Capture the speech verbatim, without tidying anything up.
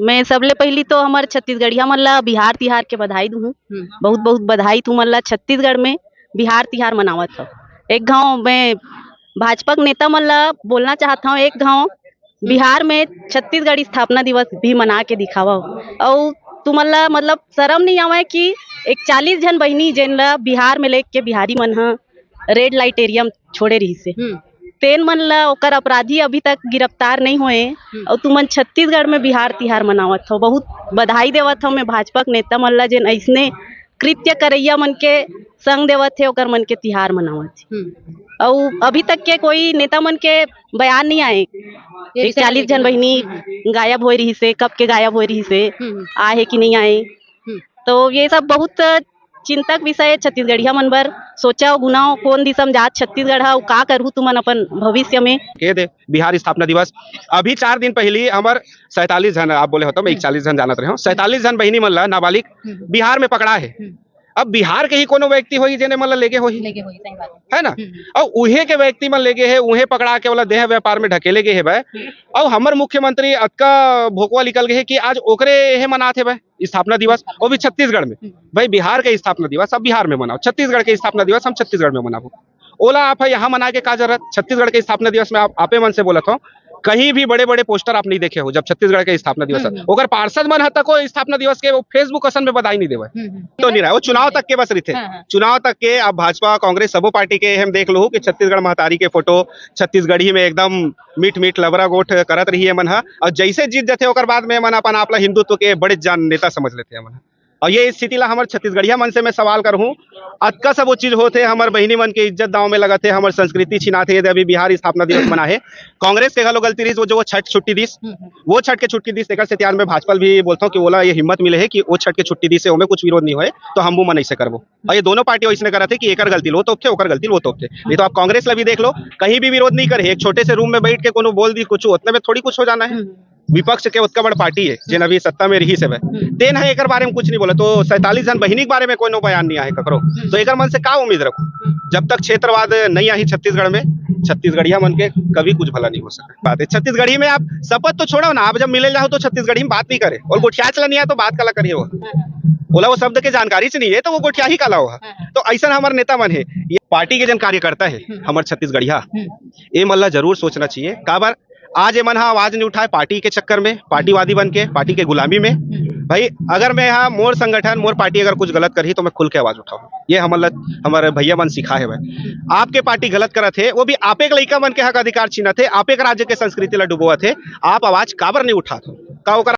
मैं सबले पहिली तो हमर छत्तीसगढ़िया मन ला बिहार तिहार के बधाई दूहूँ। हम्म। बहुत बहुत बधाई तुमन ला, छत्तीसगढ़ में बिहार तिहार मनावत हव। एक घांव मैं भाजपा के नेता मन ला बोलना चाहत हव, एक घांव बिहार में छत्तीसगढ़ स्थापना दिवस भी मना के दिखावव। अउ तुमन ला मतलब शरम नहीं आवय कि एक चालीस झन बहिनी जेन ला बिहार में लेके बिहारी मन ह रेड लाइट एरिया में छोड़े रहिस हे, हम्म। तेन मन ला ओकर अपराधी अभी तक गिरफ्तार नहीं होए। हम्म। अउ तुमन छत्तीसगढ़ में बिहार तिहार मनावत हव, बहुत बधाई देवत हव मैं भाजपा के नेता मन ला, जेन अइसने कृत्य करइया मन के संग देवत हे, ओकर मन के तिहार मनावत हे। हम्म। अउ अभी तक के कोई नेता मन के बयान नहीं आए। ये एक विषय में चालीस झन लेकिन बहिनी हम्म। गायब होए रहिस हे, कब के गायब होए रहिस हे, हम्म। आए हे कि नहीं आए। हम्म। तो ये सब बहुत चिंतक विषय हे छत्तीसगढ़िया मन बर। सोचव गुनव कोन दिशा में जात छत्तीसगढ़ ह, अउ का करहू तुमन अपन भविष्य में। के दे बिहार स्थापना दिवस, अभी चार दिन पहिली हमर सैंतालीस झन, आप बोले हो तो मैं हम्म। इकतालीस झन जानत रहे हो, सैंतालीस झन बहिनी मन ला नाबालिग हम्म। बिहार में पकड़ा हे। हम्म। अब बिहार के ही कोनो व्यक्ति होही जेने मन ला लेगे होही, लेगे होही, सही बात है। है ना? हम्म। अउ उहे के व्यक्ति मन लेगे हे, उहे पकड़ा के ओला देह व्यापार में ढकेले गे हे बे। हम्म। अउ हमर मुख्यमंत्री अतका भोकवा निकल गए हे कि आज ओकरे हे मनात हे बे स्थापना दिवस, वो भी छत्तीसगढ़ में। हम्म। भाई बिहार के स्थापना दिवस अब बिहार में मनाओ, छत्तीसगढ़ के स्थापना दिवस हम छत्तीसगढ़ में मनाबो। ओला आप ह यहाँ मना के का जरूरत? छत्तीसगढ़ के स्थापना दिवस में आप, आपे मन से बोलत हो, कहीं भी बड़े-बड़े पोस्टर आप नहीं देखे हो जब छत्तीसगढ़ के स्थापना दिवस हम्म, है। हम्म। ओकर पार्षद मन ह तको स्थापना दिवस के वो Facebook असन में बधाई नहीं देवे। हम्म, हम्म। तो नहीं रहा, वो चुनाव तक के बस रहिथे। हाँ, हाँ। चुनाव तक के आप भाजपा, कांग्रेस, सबो पार्टी के हम देख लो कि छत्तीसगढ़ महतारी के फोटो छत्तीसगढ़ी में एकदम मीठ मीठ लबरा गोठ करत रही है मन ह। और जैसे जीत जाथे ओकर बाद में मन अपन आप ला हिंदुत्व के बड़े जान नेता समझ लेथे मन ह। और ये स्थिति ला हमर छत्तीसगढ़िया मन से मैं सवाल करहूँ, अतका सब वो चीज होथे, हमर बहिनी मन के इज्जत दांव में लगत हे, हमर संस्कृति छिनाथे। यदि अभी बिहार स्थापना दिवस मना हे, कांग्रेस के घलो गलती रहिस, वो जो वो छठ छुट्टी दिस, हम्म, हम्म। वो छठ के छुट्टी दिस, तेकर सेती आज मैं भाजपा ल भी बोलथौं कि ओला ये हिम्मत मिले हे कि वो छठ के छुट्टी दिस हे, ओमे कुछ विरोध नहीं होए, तो हमू मन ऐसे करबो। और ये दोनों पार्टी वैसने करत हे कि एकर गलती ल वो तोपथे, ओकर गलती ल वो तोपथे। नहीं तो आप कांग्रेस ला भी देख लो, कहीं भी विरोध नहीं करे, एक छोटे से रूम में बैठ के कोनो बोल दी कुछ, उतने में थोड़ी कुछ हो जाना है। हम्म। विपक्ष के ओतका बड़ पार्टी हे, जेन अभी सत्ता में रहिस हवय, हम्म। तेन ह एकर बारे में कुछ नहीं बोला। तो सैंतालीस झन बहिनी के बारे में कोनो बयान नहीं आहे ककरो, हम्म। तो एकर मन से का उम्मीद रखो? हम्म। जब तक क्षेत्रवाद नहीं आही छत्तीसगढ़ में, छत्तीसगढ़िया मन के कभी कुछ भला नहीं हो सके। बात है, छत्तीसगढ़ी में आप शपथ तो छोड़ो ना, आप जब मिले जाओ तो छत्तीसगढ़ी में बात नहीं करे, और गोठिया चला नहीं आए तो बात काला करिए वो। हाँ, हाँ। बोला वो शब्द के जानकारी च नहीं है, तो वो गोठिया ही काला हो। हाँ, हाँ। तो ऐसा हमारे नेता मन है, ये पार्टी के जन कार्यकर्ता है, हम्म। हमारे छत्तीसगढ़िया, हम्म। ये मन ला जरूर सोचना चाहिए। काबर आज ये मन हा आवाज नहीं उठाए पार्टी के चक्कर में, पार्टीवादी बन के, पार्टी के गुलामी में। हम्म। भाई, अगर मैं यहाँ मोर संगठन, मोर पार्टी अगर कुछ गलत करही, तो मैं खुल के आवाज उठाऊँ। ये हमन ला, हमारे भैया मन सिखाए हवय। आपके पार्टी गलत करत हे, वो भी आप एक लइका मन के हक अधिकार छीनत हे, आप एक राज्य के संस्कृति ला डुबोवत हे, आप आवाज काबर नहीं उठात हो? का ओकर